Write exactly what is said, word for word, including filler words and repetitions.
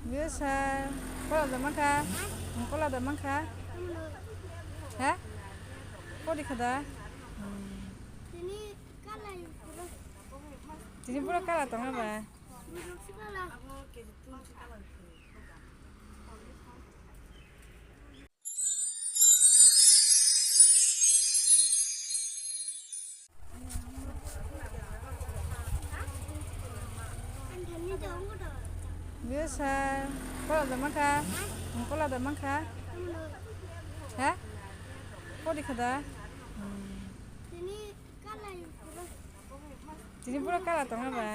Bisa, kola da mankha? Kola da mankha? Ha? Kodi khada? Tini pura kala tongma ba? Bisa, kola da mankha? Kola da mankha? Ha? Kodi khada? Tini pura kala tongma ba?